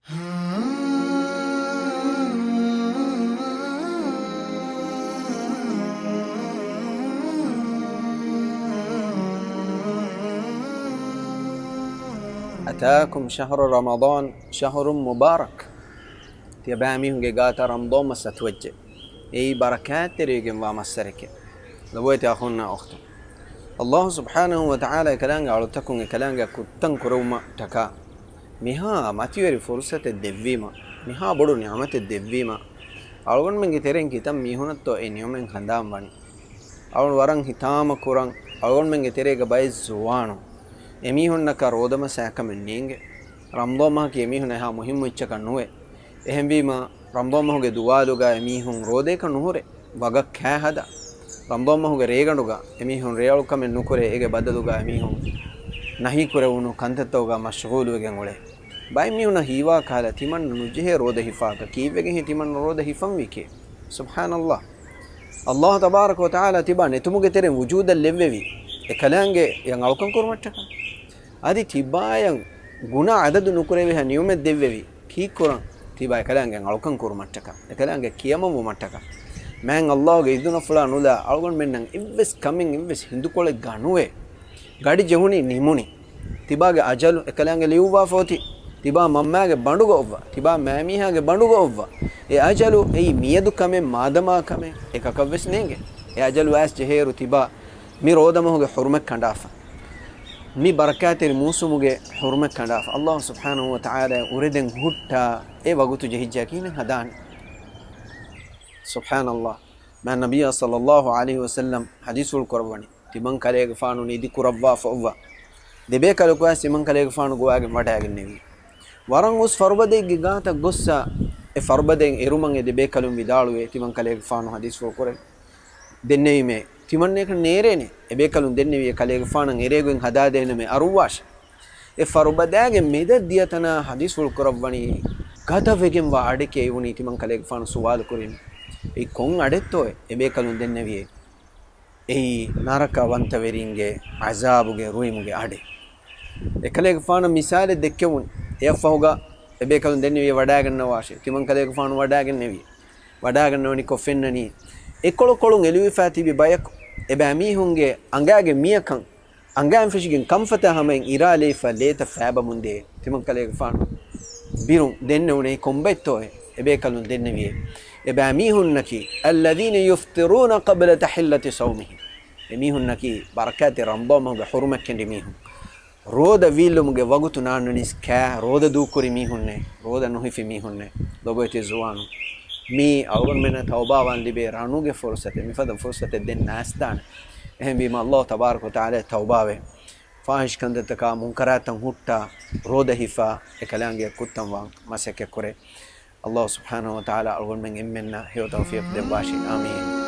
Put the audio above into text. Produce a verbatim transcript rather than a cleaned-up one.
أتاكم شهر رمضان شهر مبارك. ތިޔަބައިމީހުންގެ ގާތަށް ރަމަޟާން މަސް އަތުވެއްޖެ. އެއީ ބަރަކާތްތެރިވެގެންވާ މައްސަރެކެ. ލޮބުވެތި އަޚުންނާ އުޚްތުން، ﷲ ސުބްޙާނަހޫ ވަތަޢާލާ އެކަލާނގެ އަޅުތަކުން އެކަލާނގެ ކުށްތައް ކުރެވުމަށްޓަކާ މިހާ މަތިވެރި ފުރުޞަތެއް ދެއްވީމަ، މިހާ ބޮޑު ނިޢުމަތެއް ދެއްވީމަ، އަޅުގަނޑުމެންގެ ތެރެއިން ކިތައް މީހުނަށްތޯ އެ ނިޢުމަތް ހަނދާން ވަނީ؟ އަޅުގަނޑު ވަރަށް ހިތާމަ ކުރަން، އަޅުގަނޑުމެންގެ ތެރޭގަ ބައެއް ޒުވާނުން އެމީހުންނަކަށް ރޯދަމަސް އެކަމެއް ނޭނގެ. ރަމަޟާން މަހަކީ އެމީހުންނަށް އެހާ މުހިއްމު އެއްޗަކަށް ނުވޭ. އެހެންވީމަ، ރަމަޟާން މަހުގެ ދުވާލުގަ އެމީހުން ރޯދަޔަކަށް ނުހުރޭ، ވަގަށް ކާ ހަދާ. ރަމަޟާން މަހުގެ ރޭގަނޑުގަ އެމީހުން ރޭއަޅުކަމެއް ނުކުރޭ، އޭގެ ބަދަލުގަ އެމީހުން ނަހީ ކުރެވުނު ކަންތައްތަކުގަ މަޝްޣޫލުވެގެން އުޅޭ. ބައެއް މީހުންނަށް ހީވާ ކަހަލަ ތިމަންނަ ނުޖެހޭ ރޯދަ ހިފާކަށް. ކީއްވެގެންހޭ ތިމަންނަ ރޯދަ ހިފަންވީކީ؟ ސުބްޙާނަﷲ. ﷲ ތަބާރަކަ ވަތަޢާލާ ތިބާ ނެތުމުގެ ތެރެއިން ވުޖޫދަށް ލެއްވެވީ. އެކަލާނގެ އެ އަޅުކަން ކުރުމަށްޓަކާ. އަދި ތިބާޔަށް ގުނަ އަދަދު ނުކުރެވޭހާ ނިޢުމަތް ދެއްވެވީ. ކީއްކުރަން؟ ތިބާ އެކަލާނގެ އަޅުކަން ކުރުމަށްޓަކާ، އެކަލާނގެ ކިޔަމަންވުމަށްޓަކާ. މާތް ﷲ ގެ އިޒުނަފުޅާ ނުލާ އަޅުގަނޑުމެންނަށް އެއްވެސް ކަމެއް އެއްވެސް ހިނދުކޮޅެއްގަ ނުވޭ. ގަޑި ޖެހުނީ ނިމުނީ. ތިބާގެ އަޖަލު އެކަލާނގެ ލިޔުއްވާފަ އޮތީ. ތިބާ މަންމާގެ ބަނޑުގަ އޮއްވާ. ތިބާ މައިމީހާގެ ބަނޑުގަ އޮއްވާ. އެ އަޖަލު އެއީ މިއަދު ކަމެއް، މާދަމާ ކަމެއް، އެކަކަށްވެސް ނޭނގެ. އެ އަޖަލު އައިސް ޖެހޭއިރު ތިބާ މި ރޯދަ މަހުގެ ޙުރުމަތް ކަނޑާފަ. މި ބަރަކާތްތެރި މޫސުމުގެ ޙުރުމަތް ކަނޑާފަ. ﷲ ސުބްޙާނަހޫ ވަތަޢާލާ އުރެދެން ހުއްޓާ އެ ވަގުތު ޖެހިއްޖެ ކިހިނެއް ހަދާނެ؟ ސުބްޙާނަﷲ. މާތް ނަބިއްޔާ ޞައްލަﷲު ޢަލައިހި ވަސައްލަމް ޙަދީޘްފުޅު ކުރައްވަނީ، ތިމަން ކަލޭގެފާނު ނިދި ކުރައްވާފަ އޮއްވާ. ދެބޭކަލަކު އައިސް ތިމަން ކަލޭގެފާނު ގޮވާގެން ވަޑައިގެންނެވި. ވަރަށް އުސް ފަރުބަދައެއްގެ ގާތަށް ގޮއްސަ، އެ ފަރުބަދައިން އެރުމަށް އެ ދެބޭކަލުން ވިދާޅުވޭ، ތިމަން ކަލޭގެފާނު ޙަދީޘްފުޅު ކުރެ ދެންނެވީމޭ، ތިމަންނައަކަށް ނޭރޭނެ. އެބޭކަލުން ދެންނެވި އެ ކަލޭގެފާނަށް އެރޭގޮތް ހަދާދޭނަމޭ އަރުއްވާށޭ. އެ ފަރުބަދައިގެ މެދަށް ދިޔަތަނާ ޙަދީޘްފުޅު ކުރައްވަނީ، ގަދަވެގެންވާ އަޑެކޭ އިވުނީ. ތިމަން ކަލޭގެފާނު ސުވާލު ކުރީމޭ، އެއީ ކޮން އަޑެއްތޯއޭ؟ އެބޭކަލުން ދެންނެވިއޭ، އެއީ ނަރަކަވަންތަވެރިންގެ ޢަޒާބުގެ ރުއިމުގެ އަޑެއް. އެކަލޭގެފާނަށް މިސާލެއް ދެއްކެވުނު. އެއަށްފަހުގަ އެބޭކަލުން ދެންނެވި ވަޑައިގަންނަވާށޭ. ތިމަން ކަލޭގެފާނު ވަޑައިގެންނެވި. ވަޑައިގަންނަވަނިކޮށް ފެންނަނީ، އެކޮޅުކޮޅުން އެލުވިފަ ތިބި ބަޔަކު އެބައިމީހުންގެ އަނގައިގެ މިޔަކަން އަނގައިން ފެށިގެން ކަންފަތާ ހަމައިން އިރާލެވިފަ ލޭތައް ފައިބަމުންދޭ. ތިމަން ކަލޭގެފާނު ބިރުން ދެންނެވުނީ ކޮންބައެއްތޯއޭ؟ އެބޭކަލުން ދެންނެވިއޭ، އެބައިމީހުންނަކީ، الذين يفطرون قبل تحلة صومهم. އެމީހުންނަކީ ބަރަކާތްތެރި ރަމަޟާން މަހުގެ ޙުރުމަތް ކެނޑި މީހުން. ރޯދަ ވީއްލުމުގެ ވަގުތު ނާންނަނީސް ކާ ރޯދަ ދޫކުރި މީހުންނޭ، ރޯދަ ނުހިފި މީހުންނޭ. ލޮބުވެތި ޒުވާނުން، މީ އަޅުގަނޑުމެންނަށް ތައުބާވާން ލިބޭ ރަނުގެ ފުރުޞަތެއް. މިފަދަ ފުރުޞަތެއް ދެން ނާސްދާނެ. އެހެންވީމަ، ﷲ ތަބާރަކަ ވަތަޢާލާ ތައުބާވެ، ފާޙިޝް ކަންތައްތަކާ، މުންކަރާތަށް ހުއްޓާ، ރޯދަ ހިފާ، އެކަލާނގެ ކުށްތައް ވާން މަސައްކަތް ކުރޭ. ﷲ ސުބްޙާނަހޫ ވަތަޢާލާ އަޅުގަނޑުމެން އެންމެންނަށް ހެޔޮ ތައުފީޤު ދެއްވާށި. އާމީން.